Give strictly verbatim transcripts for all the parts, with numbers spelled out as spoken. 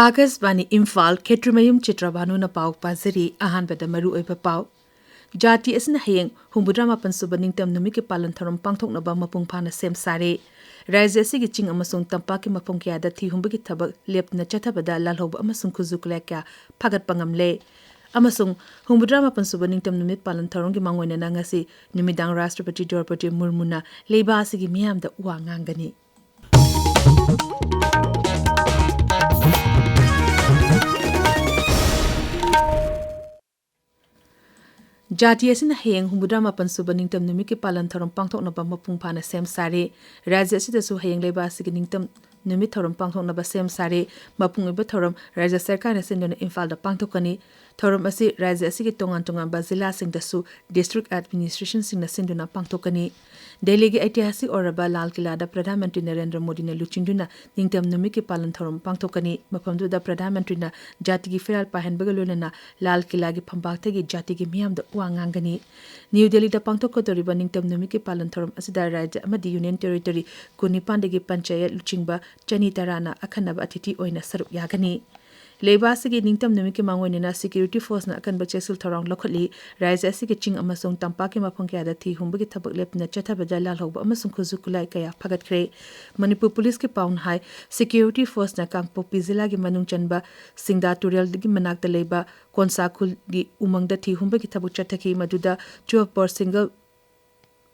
ꯑꯥꯀꯥꯁꯕꯥꯅꯤ ꯏꯝꯐꯥꯜ, ꯈꯦꯇ꯭ꯔꯤꯃꯌꯨꯝ ꯆꯤꯇ꯭ꯔꯕꯥꯅꯨꯅ ꯄꯥꯎ ꯄꯥꯖꯔꯤ꯫ ꯑꯍꯥꯟꯕꯗ ꯃꯔꯨꯑꯣꯏꯕ ꯄꯥꯎ꯫ ꯖꯥꯇꯤ ꯑꯁꯤꯅ ꯍꯌꯦꯡ ꯍꯨꯝꯐꯨꯇꯔꯥ ꯃꯥꯄꯟ ꯁꯨꯕ ꯅꯤꯡꯇꯝ ꯅꯨꯃꯤꯠꯀꯤ ꯄꯥꯂꯟ ꯊꯧꯔꯝ ꯄꯥꯡꯊꯣꯛꯅꯕ ꯃꯄꯨꯡ ꯐꯥꯅ ꯁꯦꯝ ꯁꯥꯔꯦ꯫ ꯔꯥꯖ꯭ꯌ ꯑꯁꯤꯒꯤ ꯆꯤꯡ ꯑꯃꯁꯨꯡ ꯇꯝꯄꯥꯛꯀꯤ ꯃꯐꯝ ꯀꯌꯥꯗ ꯊꯤ ꯍꯨꯝꯕꯒꯤ ꯊꯕꯛ ꯂꯦꯞꯇꯅ ꯆꯠꯊꯕꯗ ꯂꯥꯜꯍꯧꯕ ꯑꯃꯁꯨꯡ ꯈꯨꯠꯁꯨ ꯈꯨꯠꯂꯥꯏ ꯀꯌꯥ ꯐꯥꯒꯠꯄ ꯉꯝꯂꯦ꯫ ꯑꯃꯁꯨꯡ ꯍꯨꯝꯐꯨꯇꯔꯥ ꯃꯥꯄꯟ ꯁꯨꯕ ꯅꯤꯡꯇꯝ ꯅꯨꯃꯤꯠ ꯄꯥꯂꯟ ꯊꯧꯔꯝꯒꯤ ꯃꯥꯡꯑꯣꯏꯅꯅ ꯉꯁꯤ ꯅꯨꯃꯤꯗꯥꯡ ꯔꯥꯁꯇ꯭ꯔꯄꯇꯤ ꯗ꯭ꯔꯧꯄꯗꯤ ꯃꯨꯔꯃꯨꯅ ꯂꯩꯕꯥꯛ ꯑꯁꯤꯒꯤ ꯃꯤꯌꯥꯝꯗ ꯋꯥ ꯉꯥꯡꯒꯅꯤ꯫ ꯖꯥꯇꯤ ꯑꯁꯤꯅ ꯍꯌꯦꯡ ꯍꯨꯝꯐꯨꯇꯔꯥ ꯃꯥꯄꯟ ꯁꯨꯕ ꯅꯤꯡꯇꯝ ꯅꯨꯃꯤꯠꯀꯤ ꯄꯥꯂꯟ ꯊꯧꯔꯝ ꯄꯥꯡꯊꯣꯛꯅꯕ ꯃꯄꯨꯡ ꯐꯥꯅ ꯁꯦꯝ ꯁꯥꯔꯦ꯫ ꯔꯥꯖ꯭ꯌ ꯑꯁꯤꯗꯁꯨ ꯍꯌꯦꯡ ꯂꯩꯕꯥꯛ ꯑꯁꯤꯒꯤ ꯅꯤꯡꯇꯝ ꯅꯨꯃꯤꯠ ꯊꯧꯔꯝ ꯄꯥꯡꯊꯣꯛꯅꯕ ꯁꯦꯝ ꯁꯥꯔꯦ꯫ ꯃꯄꯨꯡ ꯑꯣꯏꯕ ꯊꯧꯔꯝ ꯔꯥꯖ꯭ꯌ ꯁꯔꯀꯥꯔꯅ ꯁꯤꯟꯗꯨꯅ ꯏꯝꯐꯥꯜꯗ ꯄꯥꯡꯊꯣꯛꯀꯅꯤ꯫ ꯊꯧꯔꯝ ꯑꯁꯤ ꯔꯥꯖ꯭ꯌ ꯑꯁꯤꯒꯤ ꯇꯣꯉꯥꯟ ꯇꯣꯉꯥꯟꯕ ꯖꯤꯂꯥꯁꯤꯡꯗꯁꯨ district administrationꯁꯤꯡꯅ ꯁꯤꯟꯗꯨꯅ ꯄꯥꯡꯊꯣꯛꯀꯅꯤ꯫ ꯗꯦꯜꯂꯤꯒꯤ ꯑꯩꯇꯤꯍꯥꯁꯤꯛ ꯑꯣꯏꯔꯕ ꯂꯥꯜ ꯀꯤꯂꯥꯗ ꯄ꯭ꯔꯙꯥꯟ ꯃꯟꯇ꯭ꯔꯤ ꯅꯔꯦꯟꯗ꯭ꯔ ꯃꯣꯗꯤꯅ ꯂꯨꯆꯤꯡꯗꯨꯅ ꯅꯤꯡꯇꯝ ꯅꯨꯃꯤꯠꯀꯤ ꯄꯥꯂꯟ ꯊꯧꯔꯝ ꯄꯥꯡꯊꯣꯛꯀꯅꯤ꯫ ꯃꯐꯝꯗꯨꯗ ꯄ꯭ꯔꯙꯥꯟ ꯃꯟꯇ꯭ꯔꯤꯅ ꯖꯥꯇꯤꯒꯤ ꯐꯤꯔꯥꯜ ꯄꯥꯏꯍꯟꯕꯒ ꯂꯣꯏꯅꯅ ꯂꯥꯜ ꯀꯤꯂꯥꯒꯤ ꯐꯝꯄꯥꯛꯇꯒꯤ ꯖꯥꯇꯤꯒꯤ ꯃꯤꯌꯥꯝꯗ ꯋꯥ ꯉꯥꯡꯒꯅꯤ꯫ ꯅ꯭ꯌꯨ ꯗꯦꯜꯂꯤꯗ ꯄꯥꯡꯊꯣꯛꯀꯗꯧꯔꯤꯕ ꯅꯤꯡꯇꯝ ꯅꯨꯃꯤꯠꯀꯤ ꯄꯥꯂꯟ ꯊꯧꯔꯝ ꯑꯁꯤꯗ ꯔꯥꯖ꯭ꯌ ꯑꯃꯗꯤ ꯌꯨꯅꯤꯌꯟ ꯇꯦꯔꯤꯇꯣꯔꯤ ꯀꯨꯟꯅꯤꯄꯥꯟꯗꯒꯤ ꯄꯟꯆꯥꯌꯠ ꯂꯨꯆꯤꯡꯕ ꯆꯅꯤ ꯇꯔꯥꯅ ꯑꯈꯟꯅꯕ ꯑꯇꯤꯊꯤ ꯑꯣꯏꯅ ꯁꯔꯨꯛ ꯌꯥꯒꯅꯤ꯫ ꯂꯩꯕꯥꯛ ꯑꯁꯤꯒꯤ ꯅꯤꯡꯇꯝ ꯅꯨꯃꯤꯠꯀꯤ ꯃꯥꯡꯑꯣꯏꯅꯅ security forceꯅ ꯑꯀꯟꯕ ꯆꯦꯛꯁꯤꯜ ꯊꯧꯔꯥꯡ ꯂꯧꯈꯠꯂꯤ꯫ ꯔꯥꯖ꯭ꯌ ꯑꯁꯤꯒꯤ ꯆꯤꯡ ꯑꯃꯁꯨꯡ ꯇꯝꯄꯥꯛꯀꯤ ꯃꯐꯝ ꯀꯌꯥꯗ ꯊꯤ ꯍꯨꯝꯕꯒꯤ ꯊꯕꯛ ꯂꯦꯞꯇꯅ ꯆꯠꯊꯕꯗ ꯂꯥꯜꯍꯧꯕ ꯑꯃꯁꯨꯡ ꯈꯨꯠꯁꯨ ꯈꯨꯠꯂꯥꯏ ꯀꯌꯥ ꯐꯒꯠꯈ꯭ꯔꯦ꯫ ꯃꯅꯤꯄꯨꯔ ꯄꯨꯂꯤꯁꯀꯤ ꯄꯥꯎꯅ ꯍꯥꯏ, security forceꯅ ꯀꯥꯡꯄꯣꯛꯄꯤ ꯖꯤꯂꯥꯒꯤ ꯃꯅꯨꯡ ꯆꯟꯕ ꯁꯤꯡꯗꯥ ꯇꯨꯔꯦꯜꯒꯤ ꯃꯅꯥꯛꯇ ꯂꯩꯕ ꯀꯣꯟꯁꯥ ꯈꯨꯜꯒꯤ ꯎꯃꯪꯗ ꯊꯤ ꯍꯨꯝꯕꯒꯤ ꯊꯕꯛ ꯆꯠꯊꯈꯤ꯫ ꯃꯗꯨꯗ twelve bore single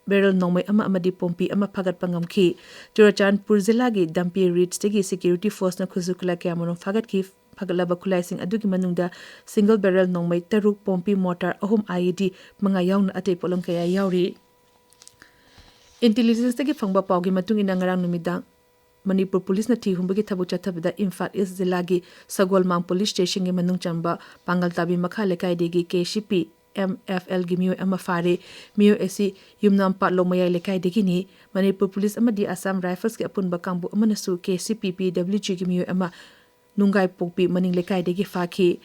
barrel ꯅꯣꯡꯃꯩ ꯑꯃ ꯑꯃꯗꯤ ꯄꯣꯝꯄꯤ ꯑꯃ ꯐꯥꯒꯠꯄ ꯉꯝꯈꯤ꯫ ꯆꯨꯔꯆꯥꯟꯄꯨꯔ ꯖꯤꯂꯥꯒꯤ ꯗꯝꯄꯤ ꯔꯤꯗꯁꯇꯒꯤ security forceꯅ ꯈꯨꯠꯁꯨ ꯈꯨꯠꯂꯥꯏ ꯀꯌꯥꯃꯔꯨꯝ ꯐꯥꯒꯠꯈꯤ꯫ ꯐꯥꯒꯠꯂꯕ ꯈꯨꯠꯂꯥꯏꯁꯤꯡ ꯑꯗꯨꯒꯤ ꯃꯅꯨꯡꯗ single barrel ꯅꯣꯡꯃꯩ ꯇꯔꯨꯛ, ꯄꯣꯝꯄꯤ mortar ꯑꯍꯨꯝ, IED ꯃꯉꯥ ꯌꯥꯎꯅ ꯑꯇꯩ ꯄꯣꯠꯂꯝ ꯀꯌꯥ ꯌꯥꯎꯔꯤ꯫ Intelligenceꯇꯒꯤ ꯐꯪꯕ ꯄꯥꯎꯒꯤ ꯃꯇꯨꯡ ꯏꯟꯅ, ꯉꯔꯥꯡ ꯅꯨꯃꯤꯗꯥꯡ ꯃꯅꯤꯄꯨꯔ ꯄꯨꯂꯤꯁꯅ ꯊꯤ ꯍꯨꯝꯕꯒꯤ ꯊꯕꯛ ꯆꯠꯊꯕꯗ ꯏꯝꯐꯥꯜ ꯏꯁ ꯖꯤꯂꯥꯒꯤ ꯁꯒꯣꯜꯃꯥꯡ ꯄꯨꯂꯤꯁ ꯁ꯭ꯇꯦꯁꯟꯒꯤ ꯃꯅꯨꯡ ꯆꯟꯕ ꯄꯥꯡꯒꯜꯇꯥꯕꯤ ꯃꯈꯥ ꯂꯩꯀꯥꯏꯗꯒꯤ KCP MFLꯒꯤ ꯃꯤꯑꯣꯏ ꯑꯃ ꯐꯥꯔꯦ꯫ ꯃꯤꯑꯣꯏ ꯑꯁꯤ ꯌꯨꯝꯅꯥꯝ ꯄꯥꯠꯂꯣꯛ ꯃꯌꯥꯏ ꯂꯩꯀꯥꯏꯗꯒꯤꯅꯤ꯫ ꯃꯅꯤꯄꯨꯔ ꯄꯨꯂꯤꯁ ꯑꯃꯗꯤ ꯑꯁꯥꯝ ꯔꯥꯏꯐꯜꯁꯀꯤ ꯑꯄꯨꯟꯕ ꯀꯥꯡꯕꯨ ꯑꯃꯅꯁꯨ KCP PWGꯒꯤ ꯃꯤꯑꯣꯏ ꯑꯃ ꯅꯨꯡꯒꯥꯏꯄꯣꯛꯄꯤ ꯃꯅꯤꯡ ꯂꯩꯀꯥꯏꯗꯒꯤ ꯐꯥꯈꯤ꯫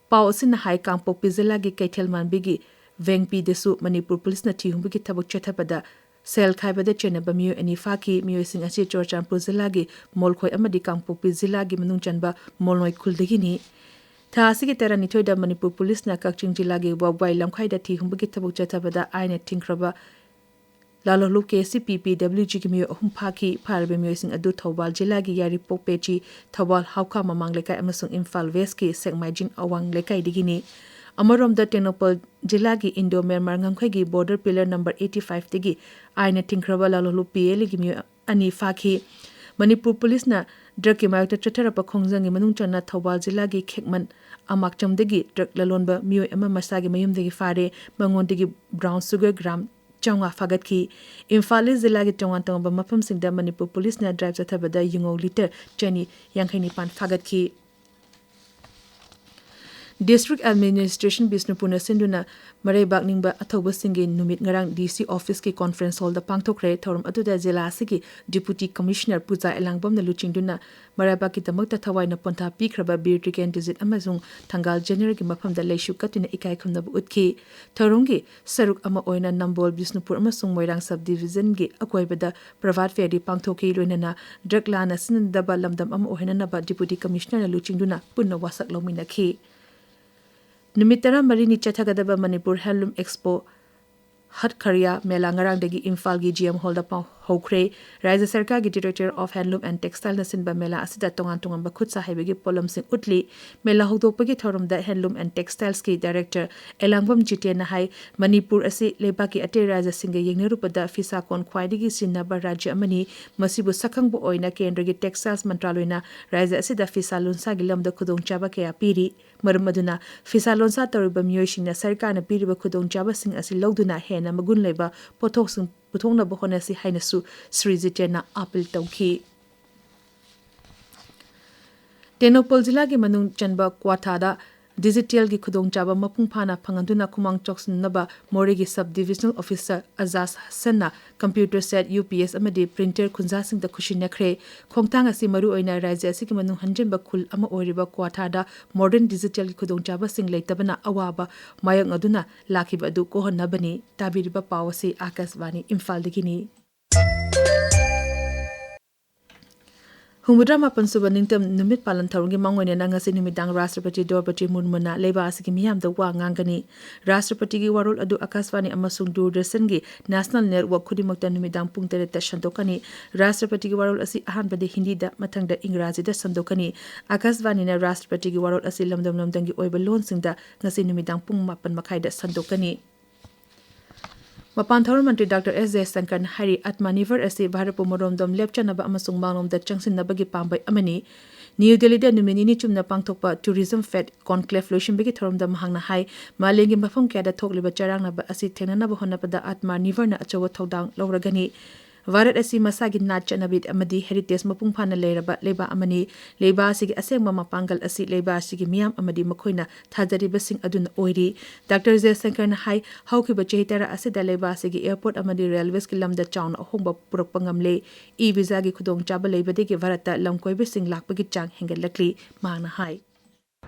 ꯄꯥꯎ ꯑꯁꯤꯅ ꯍꯥꯏ, ꯀꯥꯡꯄꯣꯛꯄꯤ ꯖꯤꯂꯥꯒꯤ ꯀꯩꯊꯦꯜ ꯃꯥꯟꯕꯤꯒꯤ ꯚꯦꯡꯄꯤꯗꯁꯨ ꯃꯅꯤꯄꯨꯔ ꯄꯨꯂꯤꯁꯅ ꯊꯤ ꯍꯨꯝꯕꯒꯤ ꯊꯕꯛ ꯆꯠꯊꯕꯗ ꯁꯦꯜ ꯈꯥꯏꯕꯗ ꯆꯦꯟꯅꯕ ꯃꯤꯑꯣꯏ ꯑꯅꯤ ꯐꯥꯈꯤ꯫ ꯃꯤꯑꯣꯏꯁꯤꯡ ꯑꯁꯤ ꯆꯨꯔꯆꯥꯟꯄꯨꯔ ꯖꯤꯂꯥꯒꯤ ꯃꯣꯜꯈꯣꯏ ꯑꯃꯗꯤ ꯀꯥꯡꯄꯣꯛꯄꯤ ꯖꯤꯂꯥꯒꯤ ꯃꯅꯨꯡ ꯆꯟꯕ ꯃꯣꯜꯅꯣꯏ ꯈꯨꯜꯗꯒꯤꯅꯤ꯫ ꯊꯥ ꯑꯁꯤꯒꯤ ꯇꯔꯥꯅꯤꯊꯣꯏꯗ ꯃꯅꯤꯄꯨꯔ ꯄꯨꯂꯤꯁꯅ ꯀꯛꯆꯤꯡ ꯖꯤꯂꯥꯒꯤ ꯋꯥꯕꯒꯥꯏ ꯂꯝꯈꯥꯏꯗ ꯊꯤ ꯍꯨꯝꯕꯒꯤ ꯊꯕꯛ ꯆꯠꯊꯕꯗ ꯑꯥꯏꯟꯅ ꯊꯤꯡꯈ꯭ꯔꯕ ꯂꯥꯂꯣꯂꯨꯞ ꯀꯦ ꯁꯤ ꯄꯤ ꯄꯤ ꯗꯕ꯭ꯂꯤꯎ ꯖꯤꯒꯤ ꯃꯤꯑꯣꯏ ꯑꯍꯨꯝ ꯐꯥꯈꯤ꯫ ꯐꯥꯔꯤꯕ ꯃꯤꯑꯣꯏꯁꯤꯡ ꯑꯗꯨ ꯊꯧꯕꯥꯜ ꯖꯤꯂꯥꯒꯤ ꯌꯥꯏꯔꯤꯄꯣꯛ ꯄꯦꯆꯤ, ꯊꯧꯕꯥꯜ ꯍꯥꯎꯈꯥ ꯃꯃꯥꯡ ꯂꯩꯀꯥꯏ ꯑꯃꯁꯨꯡ ꯏꯝꯐꯥꯜ ꯋꯦꯁꯀꯤ ꯁꯦꯛꯃꯥꯏꯖꯤꯡ ꯑꯋꯥꯡ ꯂꯩꯀꯥꯏꯗꯒꯤꯅꯤ꯫ ꯑꯃꯔꯣꯝꯗ ꯇꯦꯡꯅꯧꯄꯜ ꯖꯤꯂꯥꯒꯤ ꯏꯟꯗꯣ ꯃ꯭ꯌꯥꯟꯃꯥꯔ ꯉꯝꯈꯩꯒꯤ ꯕꯣꯔꯗꯔ ꯄꯤꯂꯔ ꯅꯝꯕꯔ ꯑꯩꯠꯇꯤ ꯐꯥꯏꯚꯇꯒꯤ ꯑꯥꯏꯟꯅ ꯊꯤꯡꯈ꯭ꯔꯕ ꯂꯥꯂꯣꯂꯨꯞ ꯄꯤ ꯑꯦꯜꯒꯤ ꯃꯤꯑꯣꯏ ꯑꯅꯤ ꯐꯥꯈꯤ꯫ ꯃꯅꯤꯄꯨꯔ ꯄꯨꯂꯤꯁꯅ ꯗ꯭ꯔꯒꯀꯤ ꯃꯥꯌꯣꯛꯇ ꯆꯠꯊꯔꯛꯄ ꯈꯣꯡꯖꯪꯒꯤ ꯃꯅꯨꯡ ꯆꯟꯅ ꯊꯧꯕꯥꯜ ꯖꯤꯂꯥꯒꯤ ꯈꯦꯛꯃꯟ ꯑꯃꯥꯛꯆꯝꯗꯒꯤ ꯗ꯭ꯔꯒ ꯂꯂꯣꯟꯕ ꯃꯤꯑꯣꯏ ꯑꯃ ꯃꯁꯥꯒꯤ ꯃꯌꯨꯝꯗꯒꯤ ꯐꯥꯔꯦ꯫ ꯃꯉꯣꯟꯗꯒꯤ ꯕ꯭ꯔꯥꯎꯟ ꯁꯨꯒꯔ ꯒ꯭ꯔꯥꯝ ꯆꯥꯝꯃꯉꯥ ꯐꯥꯒꯠꯈꯤ꯫ ꯏꯝꯐꯥꯜ ꯏꯁ ꯖꯤꯂꯥꯒꯤ ꯇꯣꯉꯥꯟ ꯇꯣꯉꯥꯟꯕ ꯃꯐꯝꯁꯤꯡꯗ ꯃꯅꯤꯄꯨꯔ ꯄꯨꯂꯤꯁꯅ ꯗ꯭ꯔꯥꯏꯚ ꯆꯠꯊꯕꯗ ꯌꯨꯉꯧ ꯂꯤꯇꯔ ꯆꯅꯤ ꯌꯥꯡꯈꯩ ꯅꯤꯄꯥꯟ ꯐꯥꯒꯠꯈꯤ꯫ ꯗꯤꯁꯇ꯭ꯔꯤꯛ ꯑꯦꯗꯃꯤꯅꯤꯁꯇ꯭ꯔꯦꯁꯟ ꯕꯤꯁꯅꯨꯄꯨꯔꯅ ꯁꯤꯟꯗꯨꯅ ꯃꯔꯩꯕꯥꯛ ꯅꯤꯡꯕ ꯑꯊꯧꯕꯁꯤꯡꯒꯤ ꯅꯨꯃꯤꯠ ꯉꯔꯥꯡ ꯗꯤ ꯁꯤ ꯑꯣꯐꯤꯁꯀꯤ ꯀꯣꯟꯐ꯭ꯔꯦꯟꯁ ꯍꯣꯜꯗ ꯄꯥꯡꯊꯣꯛꯈ꯭ꯔꯦ꯫ ꯊꯧꯔꯝ ꯑꯗꯨꯗ ꯖꯤꯂꯥ ꯑꯁꯤꯒꯤ ꯗꯤꯄꯨꯇꯤ ꯀꯃꯤꯁꯅꯔ ꯄꯨꯖꯥ ꯑꯦꯂꯥꯡꯕꯝꯅ ꯂꯨꯆꯤꯡꯗꯨꯅ ꯃꯔꯩꯕꯥꯛꯀꯤꯗꯃꯛꯇ ꯊꯋꯥꯏꯅ ꯄꯣꯟꯊꯥ ꯄꯤꯈ꯭ꯔꯕ ꯕꯤꯔ ꯇꯤꯀꯦꯟꯗ꯭ꯔꯖꯤꯠ ꯑꯃꯁꯨꯡ ꯊꯪꯒꯥꯜ ꯖꯦꯅꯔꯦꯜꯒꯤ ꯃꯐꯝꯗ ꯂꯩꯁꯨ ꯀꯠꯇꯨꯅ ꯏꯀꯥꯏ ꯈꯨꯝꯅꯕ ꯎꯠꯈꯤ꯫ ꯊꯧꯔꯝꯒꯤ ꯁꯔꯨꯛ ꯑꯃ ꯑꯣꯏꯅ ꯅꯝꯕꯣꯜ, ꯕꯤꯁꯅꯨꯄꯨꯔ ꯑꯃꯁꯨꯡ ꯃꯣꯏꯔꯥꯡ ꯁꯕ ꯗꯤꯕꯤꯖꯟꯒꯤ ꯑꯀꯣꯏꯕꯗ ꯄ꯭ꯔꯚꯥꯠ ꯐꯦꯔꯤ ꯄꯥꯡꯊꯣꯛꯈꯤ꯫ ꯂꯣꯏꯅꯅ ꯗ꯭ꯔꯒ ꯂꯥꯟꯅ ꯁꯤꯖꯤꯟꯅꯗꯕ ꯂꯝꯗꯝ ꯑꯃ ꯑꯣꯏꯍꯟꯅꯅꯕ ꯗꯤꯄꯨꯇꯤ ꯀꯃꯤꯁꯅꯔꯅ ꯂꯨꯆꯤꯡꯗꯨꯅ ꯄꯨꯟꯅ ꯋꯥꯁꯛ ꯂꯧꯃꯤꯟꯅꯈꯤ꯫ ꯅꯨꯃꯤꯠ ꯇꯔꯥꯃꯔꯤꯅꯤ ꯆꯠꯊꯒꯗꯕ ꯃꯅꯤꯄꯨꯔ ꯍꯦꯟꯂꯨꯝ ꯑꯦꯛꯁꯄꯣ ꯍꯠ ꯈꯔꯤꯌꯥ ꯃꯦꯂꯥ ꯉꯔꯥꯡꯗꯒꯤ ꯏꯝꯐꯥꯜꯒꯤ ꯖꯤ ꯑꯦꯝ ꯍꯣꯜꯗ ꯄꯥꯡ-, ꯍꯧꯈ꯭ꯔꯦ꯫ ꯔꯥꯖ꯭ꯌ ꯁꯔꯀꯥꯔꯒꯤ ꯗꯤꯔꯦꯛꯇꯣꯔꯦꯠ ꯑꯣꯐ ꯍꯦꯟꯂꯨꯝ ꯑꯦꯟ ꯇꯦꯛꯁꯇꯥꯏꯜꯅ ꯁꯤꯟꯕ ꯃꯦꯂꯥ ꯑꯁꯤꯗ ꯇꯣꯉꯥꯟ ꯇꯣꯉꯥꯟꯕ ꯈꯨꯠꯁꯥ ꯍꯩꯕꯒꯤ ꯄꯣꯠꯂꯝꯁꯤꯡ ꯎꯠꯂꯤ꯫ ꯃꯦꯂꯥ ꯍꯧꯗꯣꯛꯄꯒꯤ ꯊꯧꯔꯝꯗ ꯍꯦꯟꯂꯨꯝ ꯑꯦꯟ ꯇꯦꯛꯁꯇꯥꯏꯜꯁꯀꯤ ꯗꯥꯏꯔꯦꯛꯇꯔ ꯑꯦꯂꯥꯡꯕꯝ ꯖꯤꯇꯦꯟꯅ ꯍꯥꯏ, ꯃꯅꯤꯄꯨꯔ ꯑꯁꯤ ꯂꯩꯕꯥꯛꯀꯤ ꯑꯇꯩ ꯔꯥꯖ꯭ꯌꯁꯤꯡꯒ ꯌꯦꯡꯅꯔꯨꯕꯗ ꯐꯤꯁꯥ ꯀꯣꯟ ꯈ꯭ꯋꯥꯏꯗꯒꯤ ꯁꯤꯖꯤꯟꯅꯕ ꯔꯥꯖ꯭ꯌ ꯑꯃꯅꯤ꯫ ꯃꯁꯤꯕꯨ ꯁꯛꯈꯪꯕ ꯑꯣꯏꯅ ꯀꯦꯟꯗ꯭ꯔꯒꯤ ꯇꯦꯛꯁꯇꯥꯏꯜꯁ ꯃꯟꯇ꯭ꯔꯥꯂꯣꯏꯅ ꯔꯥꯖ꯭ꯌ ꯑꯁꯤꯗ ꯐꯤꯁꯥ ꯂꯣꯟꯁꯥꯒꯤ ꯂꯝꯗ ꯈꯨꯗꯣꯡꯆꯥꯕ ꯀꯌꯥ ꯄꯤꯔꯤ꯫ ꯃꯔꯝ ꯑꯗꯨꯅ ꯐꯤꯁꯥ ꯂꯣꯟꯁꯥ ꯇꯧꯔꯤꯕ ꯃꯤꯑꯣꯏꯁꯤꯡꯅ ꯁꯔꯀꯥꯔꯅ ꯄꯤꯔꯤꯕ ꯈꯨꯗꯣꯡꯆꯥꯕꯁꯤꯡ ꯑꯁꯤ ꯂꯧꯗꯨꯅ ꯍꯦꯟꯅ ꯃꯒꯨꯟ ꯂꯩꯕ ꯄꯣꯠꯊꯣꯛꯁꯤꯡ ꯄꯨꯊꯣꯛꯅꯕ ꯍꯣꯠꯅꯁꯤ ꯍꯥꯏꯅꯁꯨ ꯁ꯭ꯔꯤ ꯖꯤꯇꯦꯟꯅ ꯑꯥꯄꯤꯜ ꯇꯧꯈꯤ꯫ ꯇꯦꯡꯅꯧꯄꯜ ꯖꯤꯂꯥꯒꯤ ꯃꯅꯨꯡ ꯆꯟꯕ ꯀ꯭ꯋꯥꯊꯥꯗ ꯗꯤꯖꯤꯇꯦꯜꯒꯤ ꯈꯨꯗꯣꯡꯆꯥꯕ ꯃꯄꯨꯡ ꯐꯥꯅ ꯐꯪꯍꯟꯗꯨꯅ ꯈꯨꯃꯥꯡ ꯆꯥꯎꯁꯤꯟꯅꯕ ꯃꯣꯔꯦꯒꯤ ꯁꯕ ꯗꯤꯕꯤꯖꯅꯦꯜ ꯑꯣꯐꯤꯁꯥꯔ ꯑꯖꯥꯖ ꯍꯁꯟꯅ computer set, U P S ꯑꯃꯗꯤ ꯄ꯭ꯔꯤꯟꯇꯔ ꯈꯨꯟꯖꯥꯁꯤꯡꯗ ꯈꯨꯠꯁꯤꯟꯅꯈ꯭ꯔꯦ꯫ ꯈꯣꯡꯊꯥꯡ ꯑꯁꯤ ꯃꯔꯨꯑꯣꯏꯅ ꯔꯥꯖ꯭ꯌ ꯑꯁꯤꯒꯤ ꯃꯅꯨꯡ ꯍꯟꯖꯤꯟꯕ ꯈꯨꯜ ꯑꯃ ꯑꯣꯏꯔꯤꯕ ꯀ꯭ꯋꯥꯊꯥꯗ ꯃꯣꯗꯔꯟ ꯗꯤꯖꯤꯇꯦꯜꯒꯤ ꯈꯨꯗꯣꯡꯆꯥꯕꯁꯤꯡ ꯂꯩꯇꯕꯅ ꯑꯋꯥꯕ ꯃꯥꯌꯣꯛꯅꯗꯨꯅ ꯂꯥꯛꯈꯤꯕ ꯑꯗꯨ ꯀꯣꯛꯍꯟꯅꯕꯅꯤ꯫ ꯇꯥꯕꯤꯔꯤꯕ ꯄꯥꯎ ꯑꯁꯤ ꯑꯥꯀꯥꯁꯕꯥꯅꯤ ꯏꯝꯐꯥꯜꯗꯒꯤꯅꯤ꯫ ꯍꯨꯝꯐꯨꯇꯔꯥ ꯃꯥꯄꯟ ꯁꯨꯕ ꯅꯤꯡꯇꯝ ꯅꯨꯃꯤꯠ ꯄꯥꯂꯟ ꯊꯧꯔꯝꯒꯤ ꯃꯥꯡꯑꯣꯏꯅꯅ ꯉꯁꯤ ꯅꯨꯃꯤꯗꯥꯡ ꯔꯥꯁꯇ꯭ꯔꯄꯇꯤ ꯗ꯭ꯔꯧꯄꯗꯤ ꯃꯨꯔꯃꯨꯅ ꯂꯩꯕꯥꯛ ꯑꯁꯤꯒꯤ ꯃꯤꯌꯥꯝꯗ ꯋꯥ ꯉꯥꯡꯒꯅꯤ꯫ ꯔꯥꯁꯇ꯭ꯔꯄꯇꯤꯒꯤ ꯋꯥꯔꯣꯜ ꯑꯗꯨ ꯑꯥꯀꯥꯁꯕꯥꯅꯤ ꯑꯃꯁꯨꯡ ꯗꯨꯔꯗꯔꯁꯟꯒꯤ ꯅꯦꯁꯅꯦꯜ ꯅꯦꯠꯋꯥꯔꯛ ꯈꯨꯗꯤꯡꯃꯛꯇ ꯅꯨꯃꯤꯗꯥꯡ ꯄꯨꯡ ꯇꯔꯦꯠꯇ ꯁꯟꯗꯣꯛꯀꯅꯤ꯫ ꯔꯥꯁꯇ꯭ꯔꯄꯇꯤꯒꯤ ꯋꯥꯔꯣꯜ ꯑꯁꯤ ꯑꯍꯥꯟꯕꯗ ꯍꯤꯟꯗꯤꯗ, ꯃꯊꯪꯗ ꯏꯪꯒ꯭ꯔꯥꯖꯤꯗ ꯁꯟꯗꯣꯛꯀꯅꯤ꯫ ꯑꯥꯀꯥꯁꯕꯥꯅꯤꯅ ꯔꯥꯁꯇ꯭ꯔꯄꯇꯤꯒꯤ ꯋꯥꯔꯣꯜ ꯑꯁꯤ ꯂꯝꯗꯝ ꯂꯝꯗꯝꯒꯤ ꯑꯣꯏꯕ ꯂꯣꯟꯁꯤꯡꯗ ꯉꯁꯤ ꯅꯨꯃꯤꯗꯥꯡ ꯄꯨꯡ ꯃꯥꯄꯟ ꯃꯈꯥꯏꯗ ꯁꯟꯗꯣꯛꯀꯅꯤ꯫ ꯃꯄꯥꯟ ꯊꯧꯔꯝ ꯃꯟꯇ꯭ꯔꯤ ꯗꯥꯛꯇꯔ ꯑꯦꯁ ꯖꯌꯁꯪꯀꯔꯅ ꯍꯥꯏꯔꯤ, ꯑꯥꯇꯃꯅꯤꯔꯚꯔ ꯑꯁꯤ ꯚꯥꯔꯠꯄꯨ ꯃꯔꯣꯝꯗꯣꯝ ꯂꯦꯞꯆꯅꯕ ꯑꯃꯁꯨꯡ ꯃꯥꯡꯂꯣꯝꯗ ꯆꯪꯁꯤꯟꯅꯕꯒꯤ ꯄꯥꯝꯕꯩ ꯑꯃꯅꯤ꯫ ꯅ꯭ꯌꯨ ꯗꯦꯜꯂꯤꯗ ꯅꯨꯃꯤꯠ ꯅꯤꯅꯤ ꯆꯨꯝꯅ ꯄꯥꯡꯊꯣꯛꯄ ꯇꯨꯔꯤꯖꯝ ꯐꯦꯠ ꯀꯣꯟꯀ꯭ꯂꯦꯐ ꯂꯣꯏꯁꯤꯟꯕꯒꯤ ꯊꯧꯔꯝꯗ ꯃꯍꯥꯛꯅ ꯍꯥꯏ, ꯃꯥꯂꯦꯝꯒꯤ ꯃꯐꯝ ꯀꯌꯥꯗ ꯊꯣꯛꯂꯤꯕ ꯆꯔꯥꯡꯅꯕ ꯑꯁꯤ ꯊꯦꯡꯅꯅꯕ ꯍꯣꯠꯅꯕꯗ ꯑꯥꯇꯃꯅꯤꯔꯚꯔꯅ ꯑꯆꯧꯕ ꯊꯧꯗꯥꯡ ꯂꯧꯔꯒꯅꯤ꯫ ꯚꯥꯔꯠ ꯑꯁꯤ ꯃꯁꯥꯒꯤ ꯅꯥꯠ ꯆꯠꯅꯕꯤ ꯑꯃꯗꯤ ꯍꯦꯔꯤꯇꯦꯖ ꯃꯄꯨꯡ ꯐꯥꯅ ꯂꯩꯔꯕ ꯂꯩꯕꯥꯛ ꯑꯃꯅꯤ꯫ ꯂꯩꯕꯥꯛ ꯑꯁꯤꯒꯤ ꯑꯁꯦꯡꯕ ꯃꯄꯥꯡꯒꯜ ꯑꯁꯤ ꯂꯩꯕꯥꯛ ꯑꯁꯤꯒꯤ ꯃꯤꯌꯥꯝ ꯑꯃꯗꯤ ꯃꯈꯣꯏꯅ ꯊꯥꯖꯔꯤꯕꯁꯤꯡ ꯑꯗꯨꯅ ꯑꯣꯏꯔꯤ꯫ ꯗꯥꯛꯇꯔ ꯖꯌꯁꯪꯀꯔꯅ ꯍꯥꯏ, ꯍꯧꯈꯤꯕ ꯆꯍꯤ ꯇꯔꯥ ꯑꯁꯤꯗ ꯂꯩꯕꯥꯛ ꯑꯁꯤꯒꯤ ꯑꯦꯌꯔꯄꯣꯔꯠ ꯑꯃꯗꯤ ꯔꯦꯜꯋꯦꯁꯀꯤ ꯂꯝꯗ ꯆꯥꯎꯅ ꯑꯍꯣꯡꯕ ꯄꯨꯔꯛꯄ ꯉꯝꯂꯦ꯫ ꯏ ꯚꯤꯖꯥꯒꯤ ꯈꯨꯗꯣꯡꯆꯥꯕ ꯂꯩꯕꯗꯒꯤ ꯚꯥꯔꯠꯇ ꯂꯝꯀꯣꯏꯕꯁꯤꯡ ꯂꯥꯛꯄꯒꯤ ꯆꯥꯡ ꯍꯦꯟꯒꯠꯂꯛꯂꯤ꯫ ꯃꯍꯥꯛꯅ ꯍꯥꯏ,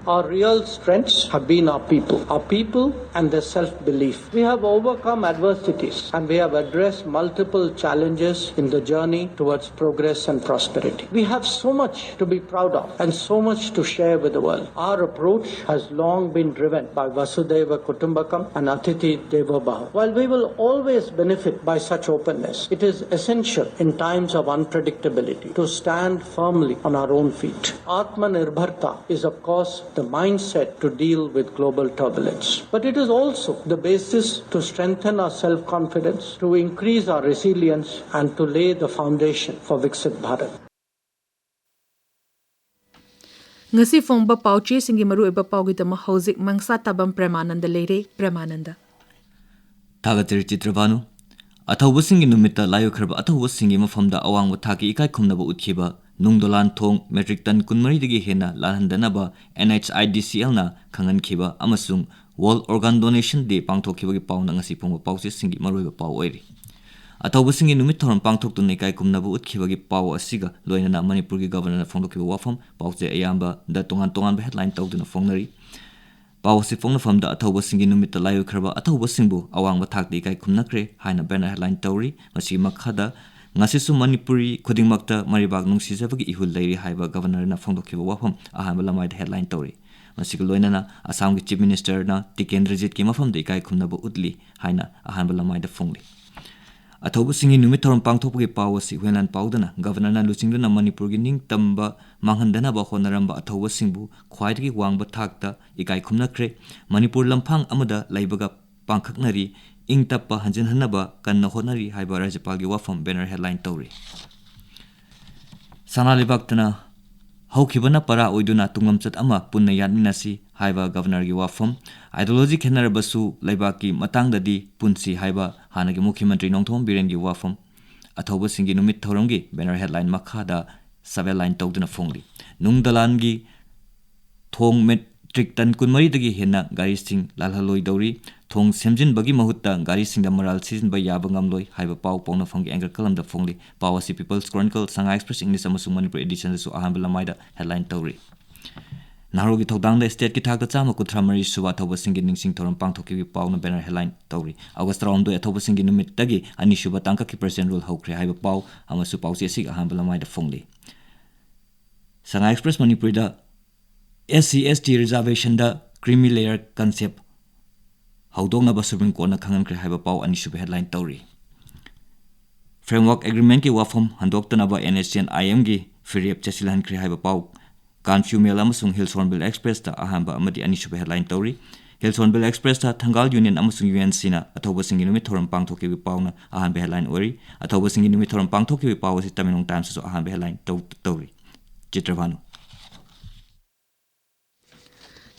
Our real strengths have been our people, our people and their self-belief. We have overcome adversities and we have addressed multiple challenges in the journey towards progress and prosperity. We have so much to be proud of and so much to share with the world. Our approach has long been driven by Vasudhaiva Kutumbakam and Atithi Devo Bhava. While we will always benefit by such openness, it is essential in times of unpredictability to stand firmly on our own feet. Atmanirbharta is, of course, the mindset to deal with global turbulence, but it is also the basis to strengthen our self-confidence, to increase our resilience, and to lay the foundation for Viksit Bharat. ꯉꯁꯤ ꯐꯣꯡꯕ ꯄꯥꯎꯆꯦꯁꯤꯡꯒꯤ ꯃꯔꯨꯑꯣꯏꯕ ꯄꯥꯎꯒꯤꯗꯃꯛ ꯍꯧꯖꯤꯛ ꯃꯪꯁꯥ ꯇꯥꯕꯝ ꯄ꯭ꯔꯦꯃꯥꯅꯟꯗ ꯂꯩꯔꯦ꯫ ꯄ꯭ꯔꯦꯃꯥꯅꯟꯗ꯫ ꯊꯥꯒꯠꯆꯔꯤ ꯆꯤꯇ꯭ꯔꯚꯥꯅꯨ꯫ ꯑꯊꯧꯕꯁꯤꯡꯒꯤ ꯅꯨꯃꯤꯠꯇ ꯂꯥꯏꯑꯣꯏꯈ꯭ꯔꯕ ꯑꯊꯧꯕꯁꯤꯡꯒꯤ ꯃꯐꯝꯗ ꯑꯋꯥꯡꯕ ꯊꯥꯛꯀꯤ ꯏꯀꯥꯏ ꯈꯨꯝꯅꯕ ꯎꯠꯈꯤꯕ ꯅꯨꯡ ꯗꯣꯂꯥꯟ ꯊꯣꯡ metric ton ꯀꯨꯟꯃꯔꯤꯗꯒꯤ ꯍꯦꯟꯅ ꯂꯥꯜꯍꯟꯗꯅꯕ N H I D C L ꯅ ꯈꯪꯍꯟꯈꯤꯕ ꯑꯃꯁꯨꯡ World Organ Donation Day ꯄꯥꯡꯊꯣꯛꯈꯤꯕꯒꯤ ꯄꯥꯎꯅ ꯉꯁꯤ ꯐꯣꯡꯕ ꯄꯥꯎꯆꯦꯁꯤꯡꯒꯤ ꯃꯔꯨꯑꯣꯏꯕ ꯄꯥꯎ ꯑꯣꯏꯔꯤ꯫ ꯑꯊꯧꯕꯁꯤꯡꯒꯤ ꯅꯨꯃꯤꯠ ꯊꯧꯔꯝ ꯄꯥꯡꯊꯣꯛꯇꯨꯅ ꯏꯀꯥꯏ ꯈꯨꯝꯅꯕ ꯎꯠꯈꯤꯕꯒꯤ ꯄꯥꯎ ꯑꯁꯤꯒ ꯂꯣꯏꯅꯅ ꯃꯅꯤꯄꯨꯔꯒꯤ ꯒꯕꯔꯅꯔꯅ ꯐꯣꯡꯗꯣꯛꯈꯤꯕ ꯋꯥꯐꯝ ꯄꯥꯎꯆꯦ ꯑꯌꯥꯝꯕꯗ ꯇꯣꯉꯥꯟ ꯇꯣꯉꯥꯟꯕ headline ꯇꯧꯗꯨꯅ ꯐꯣꯡꯅꯔꯤ꯫ ꯄꯥꯎ ꯑꯁꯤ ꯐꯣꯡꯅꯐꯝꯗ ꯑꯊꯧꯕꯁꯤꯡꯒꯤ ꯅꯨꯃꯤꯠꯇ ꯂꯥꯏꯑꯣꯏꯈ꯭ꯔꯕ ꯑꯊꯧꯕꯁꯤꯡꯕꯨ ꯑꯋꯥꯡꯕ ꯊꯥꯛꯇ ꯏꯀꯥꯏ ꯈꯨꯝꯅꯈ꯭ꯔꯦ ꯍꯥꯏꯅ banner headline ꯇꯧꯔꯤ꯫ ꯃꯁꯤꯒꯤ ꯃꯈꯥꯗ ꯉꯁꯤꯁꯨ ꯃꯅꯤꯄꯨꯔꯤ ꯈꯨꯗꯤꯡꯃꯛꯇ ꯃꯔꯩꯕꯥꯛ ꯅꯨꯡꯁꯤꯖꯕꯒꯤ ꯏꯍꯨꯜ ꯂꯩꯔꯤ ꯍꯥꯏꯕ ꯒꯕꯔꯅꯔꯅ ꯐꯣꯡꯗꯣꯛꯈꯤꯕ ꯋꯥꯐꯝ ꯑꯍꯥꯟꯕ ꯂꯃꯥꯏꯗ headline ꯇꯧꯔꯤ꯫ ꯃꯁꯤꯒ ꯂꯣꯏꯅꯅ ꯑꯁꯥꯝꯒꯤ Chief Minister ꯅ ꯇꯤꯀꯦꯟꯗ꯭ꯔꯖꯤꯠꯀꯤ ꯃꯐꯝꯗ ꯏꯀꯥꯏ ꯈꯨꯝꯅꯕ ꯎꯠꯂꯤ ꯍꯥꯏꯅ ꯑꯍꯥꯟꯕ ꯂꯃꯥꯏꯗ ꯐꯣꯡꯂꯤ꯫ ꯑꯊꯧꯕꯁꯤꯡꯒꯤ ꯅꯨꯃꯤꯠ ꯊꯧꯔꯝ ꯄꯥꯡꯊꯣꯛꯄꯒꯤ ꯄꯥꯎ ꯑꯁꯤ ꯍꯨꯏꯂꯥꯟ ꯄꯥꯎꯗꯅ ꯒꯕꯔꯅꯔꯅ ꯂꯨꯆꯤꯡꯗꯨꯅ ꯃꯅꯤꯄꯨꯔꯒꯤ ꯅꯤꯡꯇꯝꯕ ꯃꯥꯡꯍꯟꯗꯅꯕ ꯍꯣꯠꯅꯔꯝꯕ ꯑꯊꯧꯕꯁꯤꯡꯕꯨ ꯈ꯭ꯋꯥꯏꯗꯒꯤ ꯋꯥꯡꯕ ꯊꯥꯛꯇ ꯏꯀꯥꯏ ꯈꯨꯝꯅꯈ꯭ꯔꯦ꯫ ꯃꯅꯤꯄꯨꯔ ꯂꯝꯐꯥꯡ ꯑꯃꯗ ꯂꯩꯕꯒ ꯄꯥꯡꯈꯛꯅꯔꯤ, ꯏꯪ ꯇꯞꯄ ꯍꯟꯖꯤꯟꯍꯟꯅꯕ ꯀꯟꯅ ꯍꯣꯠꯅꯔꯤ ꯍꯥꯏꯕ ꯔꯥꯖ꯭ꯌꯄꯥꯜꯒꯤ ꯋꯥꯐꯝ banner headline ꯇꯧꯔꯤ꯫ ꯁꯅꯥ ꯂꯩꯕꯥꯛꯇꯅ ꯍꯧꯈꯤꯕꯅ ꯄꯔꯥ ꯑꯣꯏꯗꯨꯅ ꯇꯨꯡꯂꯝꯆꯠ ꯑꯃ ꯄꯨꯟꯅ ꯌꯥꯠꯃꯤꯟꯅꯁꯤ ꯍꯥꯏꯕ ꯒꯕꯔꯅꯔꯒꯤ ꯋꯥꯐꯝ, ideology ꯈꯦꯠꯅꯔꯕꯁꯨ ꯂꯩꯕꯥꯛꯀꯤ ꯃꯇꯥꯡꯗꯗꯤ ꯄꯨꯟꯁꯤ ꯍꯥꯏꯕ ꯍꯥꯟꯅꯒꯤ ꯃꯨꯈ꯭ꯌ ꯃꯟꯇ꯭ꯔꯤ ꯅꯣꯡꯊꯣꯝꯕꯝ ꯕꯤꯔꯦꯟꯒꯤ ꯋꯥꯐꯝ, ꯑꯊꯧꯕꯁꯤꯡꯒꯤ ꯅꯨꯃꯤꯠ ꯊꯧꯔꯝꯒꯤ banner headline ꯃꯈꯥꯗ sub headline ꯇꯧꯗꯨꯅ ꯐꯣꯡꯂꯤ꯫ ꯅꯨꯡ ꯗꯂꯥꯟꯒꯤ ꯊꯣꯡ metric ton ꯀꯨꯟꯃꯔꯤꯗꯒꯤ ꯍꯦꯟꯅ ꯒꯥꯔꯤꯁꯤꯡ ꯂꯥꯜꯍꯜꯂꯣꯏꯗꯧꯔꯤ꯫ ꯊꯣꯡ ꯁꯦꯝꯖꯤꯟꯕꯒꯤ ꯃꯍꯨꯠꯇ ꯒꯥꯔꯤꯁꯤꯡꯗ ꯃꯔꯥꯜ ꯁꯤꯖꯤꯟꯕ ꯌꯥꯕ ꯉꯝꯂꯣꯏ ꯍꯥꯏꯕ ꯄꯥꯎ ꯄꯥꯎꯅꯐꯝꯒꯤ anchor column ꯗ ꯐꯣꯡꯂꯤ꯫ ꯄꯥꯎ ꯑꯁꯤ People's Chronicle, Sangha Express English ꯑꯃꯁꯨꯡ ꯃꯅꯤꯄꯨꯔꯤ edition ꯗꯁꯨ ꯑꯍꯥꯟꯕ ꯂꯃꯥꯏꯗ headline ꯇꯧꯔꯤ꯫ ꯅꯍꯥꯔꯣꯜꯒꯤ ꯊꯧꯗꯥꯡꯗ state ꯀꯤ ꯊꯥꯛꯇ ꯆꯥꯝꯃ ꯀꯨꯟꯊ꯭ꯔꯥ ꯃꯔꯤ ꯁꯨꯕ ꯑꯊꯧꯕꯁꯤꯡꯒꯤ ꯅꯤꯡꯁꯤꯡ ꯊꯧꯔꯝ ꯄꯥꯡꯊꯣꯛꯈꯤꯕꯒꯤ ꯄꯥꯎꯅ banner headline ꯇꯧꯔꯤ꯫ August ꯇꯔꯥꯍꯨꯝꯗꯣꯏ ꯑꯊꯧꯕꯁꯤꯡꯒꯤ ꯅꯨꯃꯤꯠꯇꯒꯤ ꯑꯅꯤꯁꯨꯕ ꯇꯥꯡꯀꯛꯀꯤ President Rule ꯍꯧꯈ꯭ꯔꯦ ꯍꯥꯏꯕ ꯄꯥꯎ ꯑꯃꯁꯨ ꯄꯥꯎꯆꯦ ꯑꯁꯤꯒꯤ ꯑꯍꯥꯟꯕ ꯂꯃꯥꯏꯗ ꯐꯣꯡꯂꯤ꯫ Sangha Express ꯃꯅꯤꯄꯨꯔꯤꯗ S C S T reservation ꯗ creamy layer concept ꯍꯧꯗꯣꯛꯅꯕ Supreme Court ꯅ ꯈꯪꯍꯟꯈ꯭ꯔꯦ ꯍꯥꯏꯕ ꯄꯥꯎ ꯑꯅꯤꯁꯨꯕ headline ꯇꯧꯔꯤ꯫ Framework Agreement ꯀꯤ ꯋꯥꯐꯝ ꯍꯟꯗꯣꯛꯇꯅꯕ N H C N I M ꯒꯤ ꯐꯤꯔꯦꯞ ꯆꯦꯠꯁꯤꯜꯍꯟꯈ꯭ꯔꯦ ꯍꯥꯏꯕ ꯄꯥꯎ Kanphiu Mail ꯑꯃꯁꯨꯡ Hillshorn Bill Express ꯇ ꯑꯍꯥꯟꯕ ꯑꯃꯗꯤ ꯑꯅꯤꯁꯨꯕ headline ꯇꯧꯔꯤ꯫ Hillshorn Bill Express ꯇ ꯊꯪꯒꯥꯜ Union ꯑꯃꯁꯨꯡ U N C ꯅ ꯑꯊꯧꯕꯁꯤꯡꯒꯤ ꯅꯨꯃꯤꯠ ꯊꯧꯔꯝ ꯄꯥꯡꯊꯣꯛꯈꯤꯕꯒꯤ ꯄꯥꯎꯅ ꯑꯍꯥꯟꯕ headline ꯑꯣꯏꯔꯤ꯫ ꯑꯊꯧꯕꯁꯤꯡꯒꯤ ꯅꯨꯃꯤꯠ ꯊꯧꯔꯝ ꯄꯥꯡꯊꯣꯛꯈꯤꯕꯒꯤ ꯄꯥꯎ ꯑꯁꯤ Tamenglong Times ꯇꯁꯨ ꯑꯍꯥꯟꯕ headline ꯇꯧ-, ꯇꯧꯔꯤ꯫ ꯆꯤꯇ꯭ꯔꯚꯥꯅꯨ꯫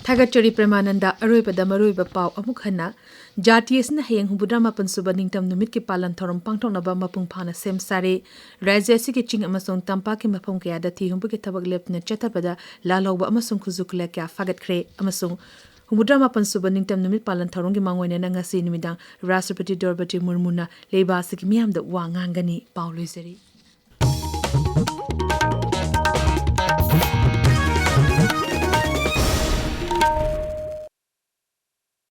ꯊꯥꯒꯠꯆꯔꯤ ꯄ꯭ꯔꯦꯃꯥꯅꯟꯗ꯫ ꯑꯔꯣꯏꯕꯗ ꯃꯔꯨꯑꯣꯏꯕ ꯄꯥꯎ ꯑꯃꯨꯛ ꯍꯟꯅ꯫ ꯖꯥꯇꯤ ꯑꯁꯤꯅ ꯍꯌꯦꯡ ꯍꯨꯝꯐꯨꯇꯔꯥ ꯃꯥꯄꯟ ꯁꯨꯕ ꯅꯤꯡꯇꯝ ꯅꯨꯃꯤꯠꯀꯤ ꯄꯥꯂꯟ ꯊꯧꯔꯝ ꯄꯥꯡꯊꯣꯛꯅꯕ ꯃꯄꯨꯡ ꯐꯥꯅ ꯁꯦꯝ ꯁꯥꯔꯦ꯫ ꯔꯥꯖ꯭ꯌ ꯑꯁꯤꯒꯤ ꯆꯤꯡ ꯑꯃꯁꯨꯡ ꯇꯝꯄꯥꯛꯀꯤ ꯃꯐꯝ ꯀꯌꯥꯗ ꯊꯤ ꯍꯨꯝꯕꯒꯤ ꯊꯕꯛ ꯂꯦꯞꯇꯅ ꯆꯠꯊꯕꯗ ꯂꯥꯜꯍꯧꯕ ꯑꯃꯁꯨꯡ ꯈꯨꯠꯁꯨ ꯈꯨꯠꯂꯥꯏ ꯀꯌꯥ ꯐꯥꯒꯠꯈ꯭ꯔꯦ ꯑꯃꯁꯨꯡ ꯍꯨꯝꯐꯨꯇꯔꯥ ꯃꯥꯄꯟ ꯁꯨꯕ ꯅꯤꯡꯇꯝ ꯅꯨꯃꯤꯠ ꯄꯥꯂꯟ ꯊꯧꯔꯝꯒꯤ ꯃꯥꯡꯑꯣꯏꯅꯅ ꯉꯁꯤ ꯅꯨꯃꯤꯗꯥꯡ ꯔꯥꯁꯇ꯭ꯔꯄꯇꯤ ꯗ꯭ꯔꯧꯄꯗꯤ ꯃꯨꯔꯃꯨꯅ ꯂꯩꯕꯥꯛ ꯑꯁꯤꯒꯤ ꯃꯤꯌꯥꯝꯗ ꯋꯥ ꯉꯥꯡꯒꯅꯤ꯫ ꯄꯥꯎ ꯂꯣꯏꯖꯔꯦ꯫